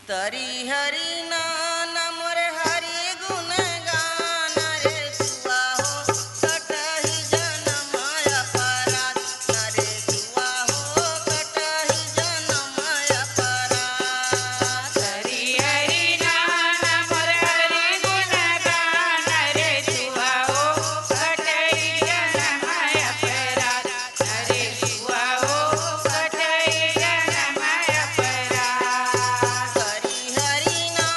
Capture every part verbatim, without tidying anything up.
करी हरि नाम मोर हरि गुण गान रे सुआ हो, कटही जनम अपराध। अरे सुआ हो, कटही जनम अपराध। हरि हरि नाम मोर हरि गुण गान रे सुआ हो, कटही जनम अपराध। अरे सुआ हो, कटही जनम अपराध। हरि हरि नाम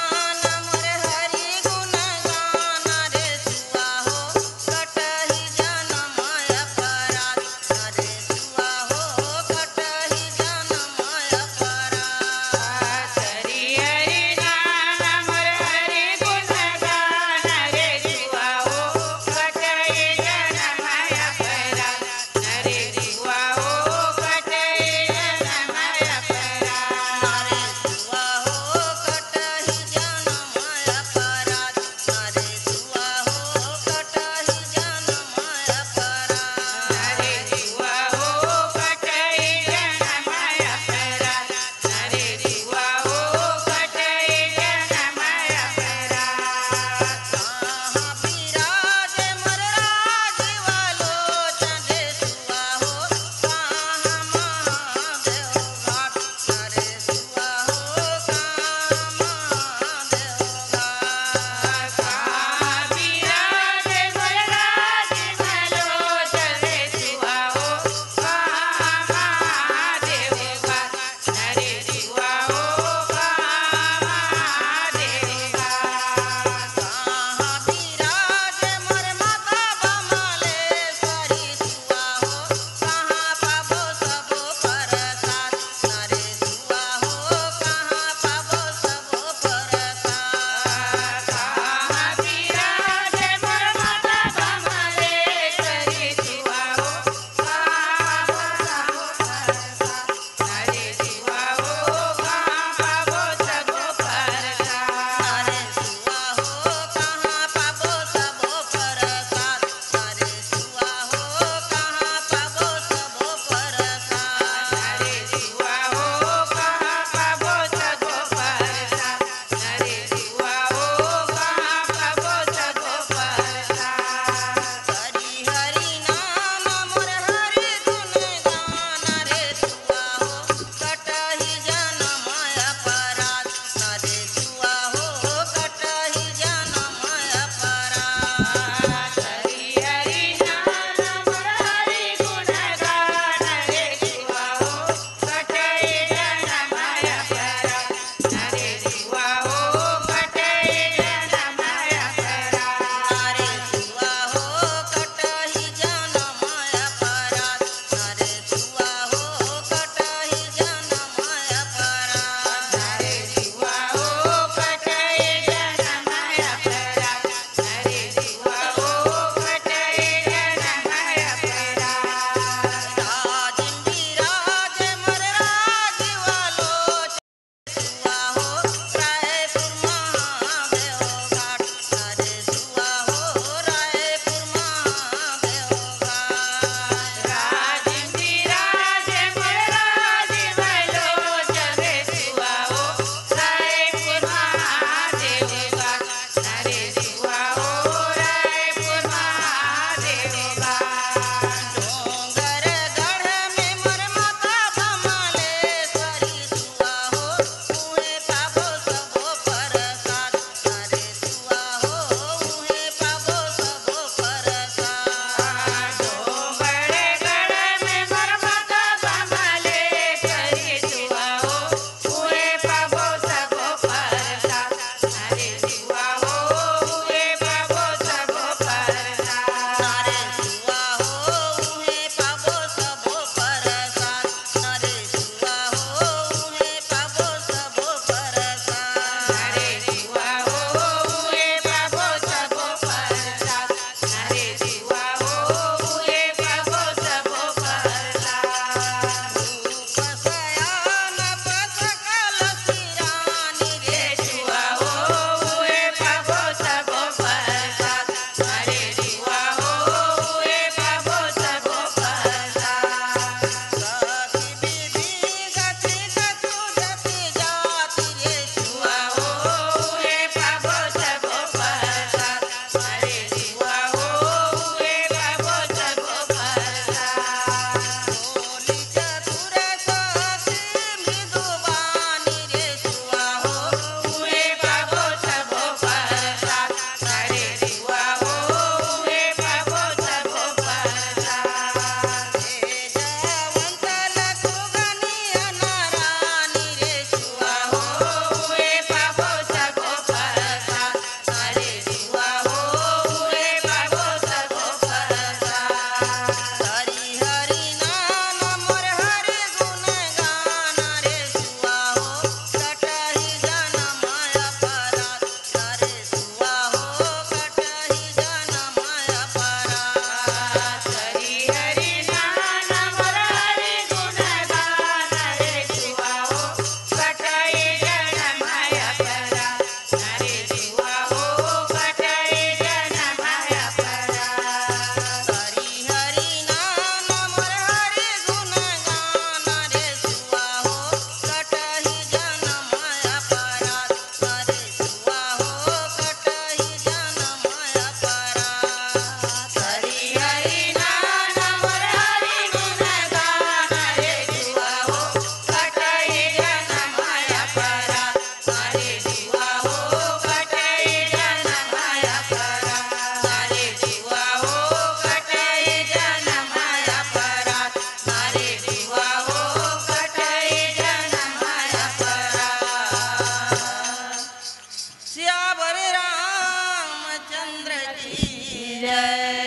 जय।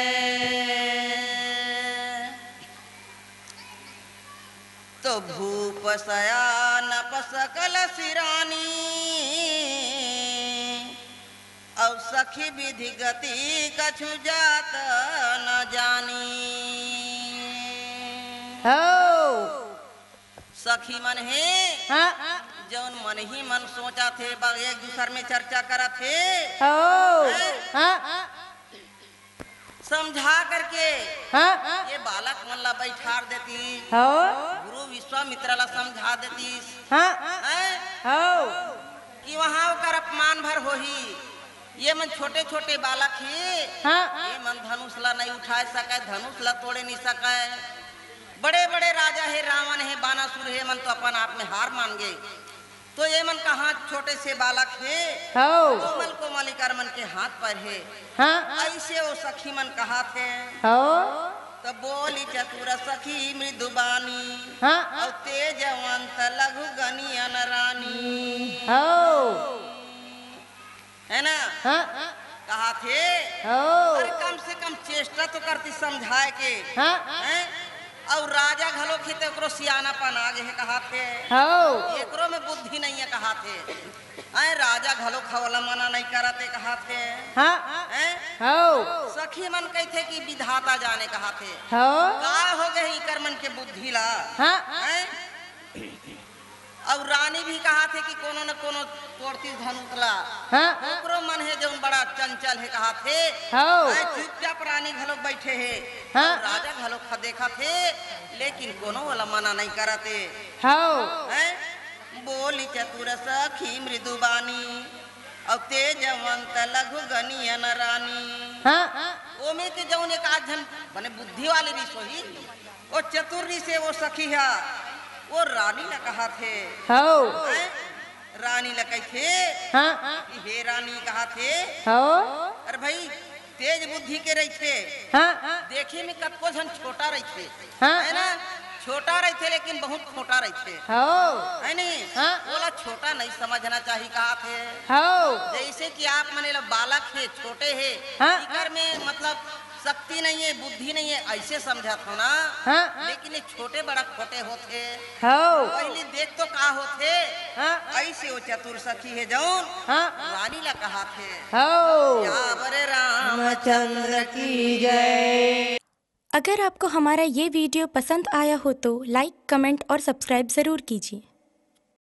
तो भूप सयानप सकल सिरानी, अउ सखी विधि गति कछु जात न जानी। हो। सखी मन हे, हाँ। जौन मन ही मन सोचथे, बा एक दूसर में चर्चा करथे। हो। हैं? हाँ। समझा करके हाँ। ये बालक मन ला बैठार देती। हो। गुरु विश्वामित्र ला समझा देती। हाँ। हैं? हो। कि वहाँ ओकर अपमान भर होही। ये मन छोटे-छोटे बालक हे। हाँ। ये मन धनुष ला नहीं उठाए सके, धनुष ला तोड़े नहीं सके। बड़े-बड़े राजा हे, रावण हे, बानासुर हे, मन तो अपन आप में हार मान गे। तो ये मन कहाँ छोटे से बालक हे, हो। कोमल कोमल इकर मन के हाथ पर हे। हाँ। ऐसे वो सखी मन कहाथे। हो। तो बोली चतुर सखी मृदुबानी, हाँ। और तेजवंत लघु गनियन रानी। हो। है ना? हाँ। कहाथे। हो। अरे कम से कम चेष्टा तो करती समझाए के। हाँ। हैं? और राजा घलो खिते ओकरो सियानापन आ गे हे कहाथे। हो। एकरो में बुद्धि नहीं है कहाथे। हैं? राजा घलो खवला मना नहीं करते कहाथे। हाँ। हैं? हो। सखी मन कहते कि विधाता जाने कहाथे। हो। का हो गए इकर मन के बुद्धि ला? हाँ। हैं? अउ रानी भी कहाथे कि कोनो न कोनो तोड़ती धनुष ला। हाँ। ओकरो मन हे जौन बड़ा चंचल हे कहाथे। हो। हैं, चुपचाप रानी घलोक बैठे हे। हाँ। अउ राजा घलोक ह देखथे, लेकिन कोनो वाला मना नहीं करते। हो। हैं? बोली चतुर सखी मृदुबानी, अउ तेजवंत लघु गनियन रानी। हाँ। ओमे के जौन एक आध झन बने बुद्धि वाले भी सोही, वो चतुर से वो सखी हा, वो रानी ला कहाथे। हो। हैं? रानी ला कहिथे। हाँ। कि हे रानी कहाथे। हो। अरे भाई, तेज बुद्धि के रहिथे। हाँ। देखे में कतको झन छोटा रहिथे। हाँ। है ना? छोटा रहिथे लेकिन बहुत खोटा रहिथे। हो। है नहीं? हाँ। ओला छोटा नहीं समझना चाहिए कहाथे। हो। जैसे कि आप मने ला बालक हे, छोटे हे, हाँ। इकर में मतलब शक्ति नहीं है, बुद्धि नहीं है, ऐसे समझत हो ना। हाँ। लेकिन ये छोटे बड़ा खोटे होथे। हो। पहली देख तो का होथे। हाँ। ऐसे वो चतुर सखी हे जौन हाँ। रानी ला कहाथे। हो। सियावर रामचंद्र की जय। अगर आपको हमारा ये वीडियो पसंद आया हो तो लाइक, कमेंट और सब्सक्राइब ज़रूर कीजिए।